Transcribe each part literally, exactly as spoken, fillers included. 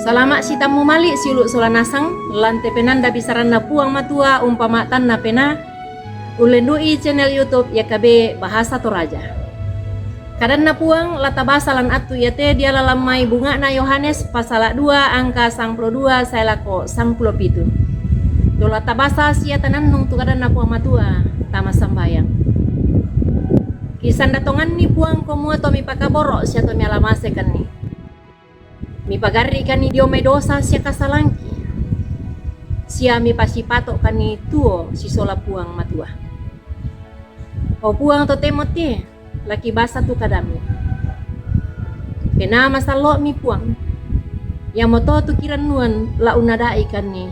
Salama' sitammu mali' siulu' sola nasang, lan te penanda bisaranna Puang Matua umpama'tanna penaa, ullendu'i channel YouTube Y K B Bahasa Toraja. Kadanna Puang la tabasa lan attu iate diala lan mai bunga'na Yohanes pasala' dua angka sangpulo dua sae lako sangpulo pitu. Dolo tabasa sia tanannung tu kadanna Puang Matua, tama sambayang. Kisanda tonganni Puang kumua to mipakaboro' sia to mialamasekanni. Mipagarri'kanni dio mai dosa sia kasalangki, sia mipasipato'kanni tuo sisola Puang Matua. O Puang totemo te, la kibasa tu kadammi. Penaa masallo'mi Puang, iamoto tu kirannuan la unnada'ikanni,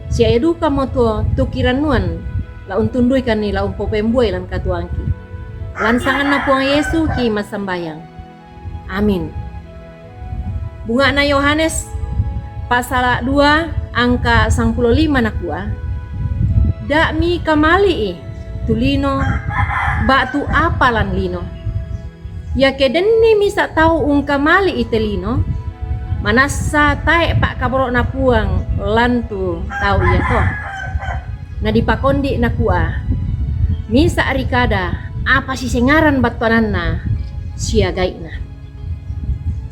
sia ia dukamoto tu kirannuan la untunduikanni la umpopembuai lan katuoangki. Lan sanganna Puang Yesu ki massambayang. Amin. Bunga'na Yohanes pasala' dua angka sangpulo lima nakua, "Da'mi kamali'i tu lino ba'tu apa lan lino. Iake denni misa' tau ungkamali'i te lino, manassa tae' pa'kaboro'na Puang lan tu tau iato." Nadipakondi' nakua, "Misa' ri kada apa sisengaran battuananna sia gai'na."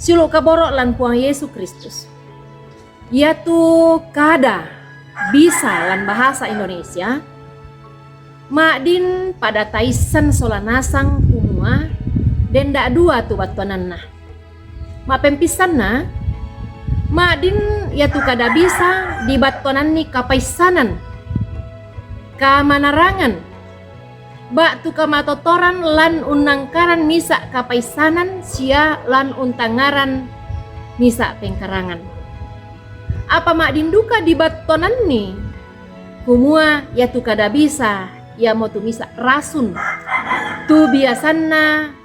Siulu' kaboro' lan Puang Yesu Kristus. Iatu kada bisa lan bahasa Indonesia, ma'din pada taissan sola nasang kumua den da'dua tu battuananna. Ma'pempissanna, ma'din iatu kada bisa dibattuananni kapaissanan, kamanarangan, ba'tu kamatottoran lan unnangkaran misa' kapaissanan sia lan untangngaran misa' pengkarangan. Apa ma'din duka dibattuananni kumua iatu kada bisa iamotu misa' rasun, tu biasanna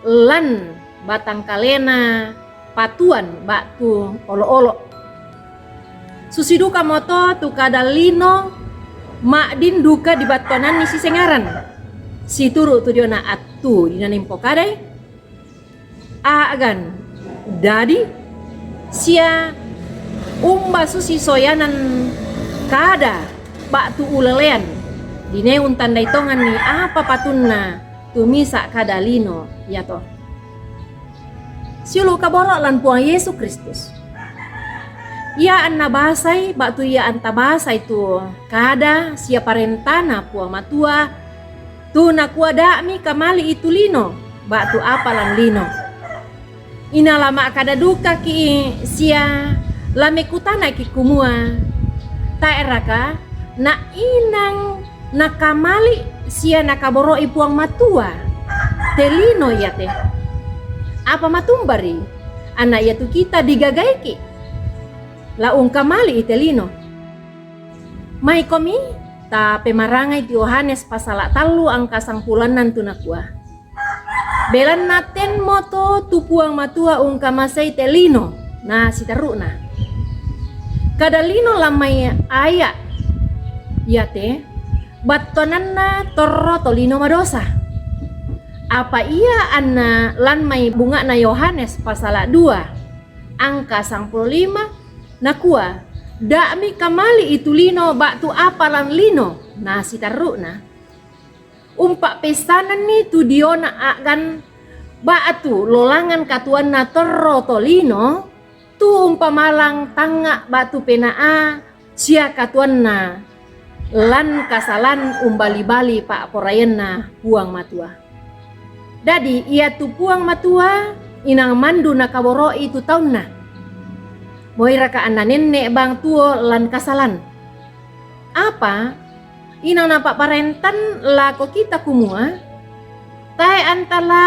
lan batangkalena patuan ba'tu olo'-olo'. Susi dukamoto tu kada lino ma'din duka dibattuananni sisengaran, situru' tu diona attu dinaneng pokadai, a'gan, dadi, sia umba susi soyanan kada ba'tu ulelean, dinai untandai tonganni apa patunna tu misa' kada lino iato. Siulu' kaboro' lan Puang Yesu Kristus. Ia anna basai ba'tu ia anta basai tu kada sia parentana Puang Matua, tu nakua, "Da'mi kamali'i tu lino ba'tu apa lan lino." Inala ma'kada dukaki' sia la mekutanaki' kumua, "Tae'raka na inang nakamali' sia nakaboro'i Puang Matua te lino iate? Apa matumbari anna iatu kita digagaiki' la ungkamali'i te lino?" Maikomi, tapemarangai tu Yohanes pasala' tallu angka sangpulo annan tu nakua, "Belanna tenmoto tu Puang Matua ungkamasei te lino na siterru'na." Kada lino lan mai aya' iate battuananna torro tolino madosa. Apa ia anna lan mai bunga'na Yohanes pasala' dua angka sangpulo lima nakua, "Da'mi kamali'i tu lino ba'tu apa lan lino na siterru'na." Umpa'peissananni tu diona a'gan ba'tu lolangan katuoanna torro tolino, tu umpamalang tangnga' ba'tu penaa sia katuoanna lan kasalan umbali-bali pa'poraianna Puang Matua. Dadi, iatu Puang Matua inang mandu nakaboro'i tu taunna. Moiraka anna nenne' bang tuo lan kasalan? Apa inang napa'parentan lako kita kumua, "Tae' anta la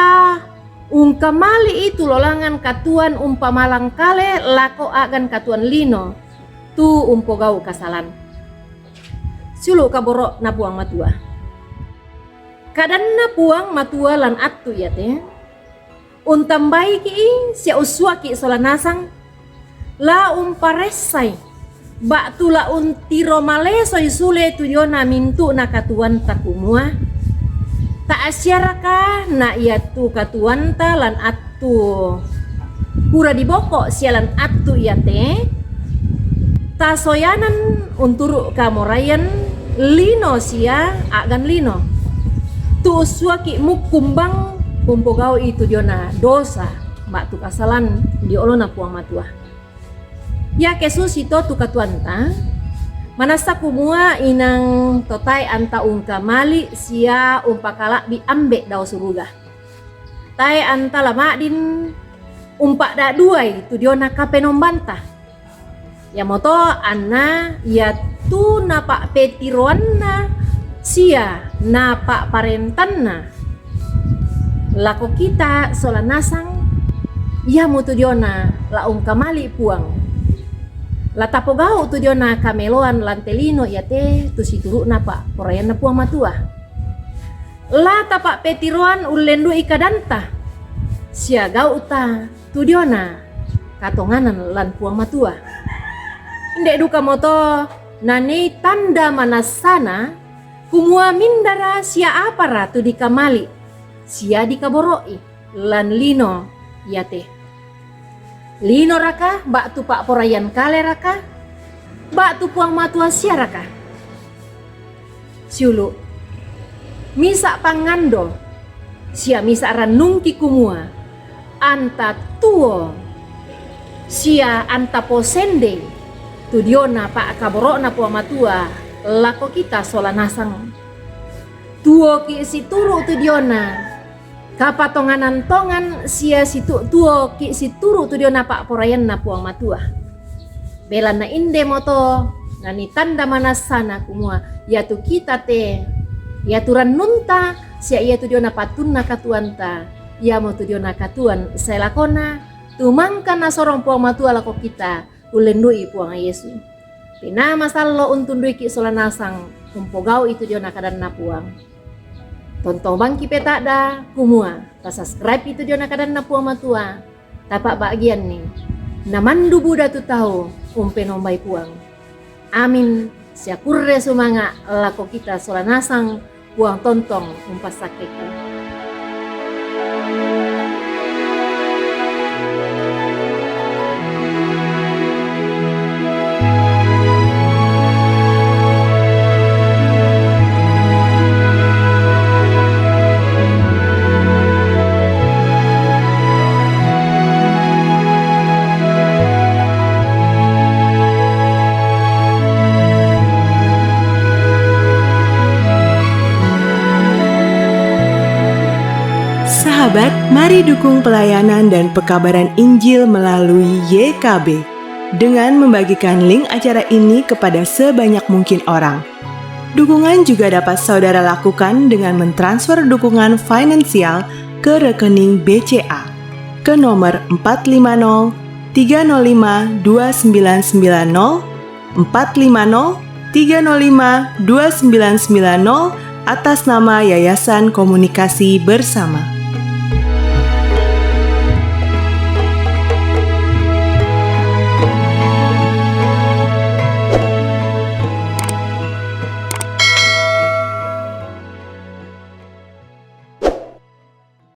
ungkamali'i tu lolangan katuoan umpamalang kale lako a'gan katuoan lino tu umpogau' kasalan." Siulu' kaboro'na Puang Matua. Kadanna Puang Matua lan attu iate, untambaiki' sia ussuaki' sola nasang, la umparessai ba'tu la untiro malesoi sule tu diona mintu'na katuoanta kumua, "Ta'assiaraka na iatu katuoanta lan attu Pura diboko sia lan attu iate, tasoyanan unturu' kamoraian lino sia a'gan lino. Tu ussuaki' mukkumbang umpogau'i tu diona dosa ba'tu kasalan dio olona Puang Matua. Iake susito tu katuoanta, manassa kumua inang to tae' anta ungkamali' sia umpakala'bi' Ambe' dao suruga. Tae' anta la ma'din umpa'da'duai tu diona Kapenombanta. Iamoto anna iatu napa'petiroanna sia napa'parentanna lako kita sola nasang, iamotu diona la ungkamali' Puang. La tapogau' tu diona kameloan lan te lino iate tu situru'na pa'poraianna Puang Matua. La tapa'petiroan ullendu'i kadanta sia gau'ta tu diona katonganan lan Puang Matua. Inde' dukamoto nanii tanda manassana kumua mindara sia apara tu dikamali' sia dikaboro'i lan lino iate. Linoraka ba'tu pa'poraian kaleraka? Ba'tu Puang Matua siaraka? Siulu', misa' pangngando sia misa' rannungki kumua anta tuo sia anta posendei tu diona pa'kaboro'na Puang Matua lako kita sola nasang. Tuoki' situru' tu diona kapatonganan tongan sia situ-, tuoki' situru' tu diona pa'poraianna Puang Matua. Belanna indemoto nanii tanda manassana kumua iatu kita te, iatu rannunta sia iatu diona patunna katuoanta, iamotu diona katuoan sae lakona, tu mangka nasorong Puang Matua lako kita ullendu'i Puang Yesu. Penaa masallo' untunduiki' sola nasang umpogau'i tu diona kadanna Puang. Tontong bangki' peta'da kumua tasubscribe itu diona kadanna Puang Matua, tapa'ba'gianni, namandu buda tu tau umpenombai Puang. Amin. Sia kurre sumanga' lako kita sola nasang, Puang tontong umpassakkeki. Sahabat, mari dukung pelayanan dan pekabaran Injil melalui Y K B dengan membagikan link acara ini kepada sebanyak mungkin orang. Dukungan juga dapat saudara lakukan dengan mentransfer dukungan finansial ke rekening B C A ke nomor empat lima nol tiga nol lima dua sembilan sembilan nol, empat lima nol tiga nol lima dua sembilan sembilan nol, atas nama Yayasan Komunikasi Bersama.